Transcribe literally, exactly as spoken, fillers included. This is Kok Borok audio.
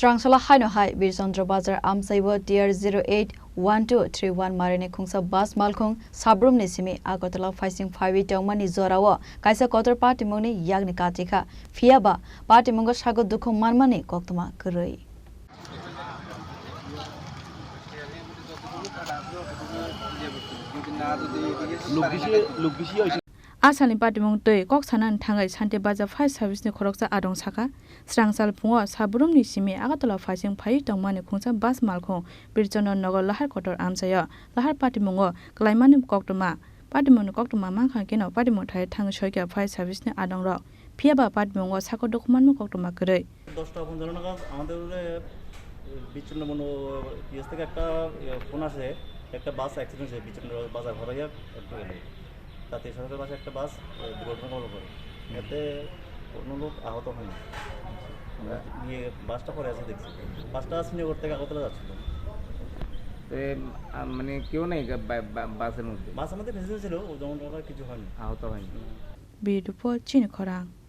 Chwrangsala haino hai Birchandra Bazar amchaibo T R zero eight one two three one marini khungsa bus malkhung Sabrum ni simi Agartala phaising phaiwi tongmani jorao kaisa kotor patimungni yakni kachikha. Phiya ba patimungo sago dukhu manmani koktwma kwrwi. Luk bisi, luk bisi. A salni patimung twi kok sanani thangwi Shanti Bazar Fire Service ni khoroksa adong sakha, Srangchal phungo Sabrum ni simi Agartala phaising phaiwi tongmani khungsa bus malkhung Birchandra Nagar Lahar kotor amchaio. Lahar patimungo kwlaimani koktwma, patimungni koktwma mankha keno patimung thai thangwi soikha Fire Service ni adongrok. Phiya ba patimungo sago dukhu manma koktwma kwrwi. দশটা পঞ্চান্ন নাগাদ আমাদের উপরে, এ, বিচ্ছিন্ন মনো ইয়ে থেকে একটা, ইয়ে, ফোন আসে, একটা বাস অ্যাক্সিডেন্ট হয়েছে বিচ্ছিন্ন বাজার হরাইয়া একটু গেলে। তাতে সরকার বাসে একটা বাস, এ, দুর্ঘটনা কবল করে। এতে কোনো লোক আহত হয়নি। আমরা ইয়ে, বাসটা পড়ে আছে দেখছি। বাসটা শ্রীনগর থেকে আগরতলা যাচ্ছিল। এ, আ, মানে কেউ নেই গা-, বা-, বা-, বাসের মধ্যে? বাসের মধ্যে প্যাসেঞ্জার ছিল, ও যেমন ওরা কিছু হয়নি। আহত হয়নি। Biri report, chini khorang.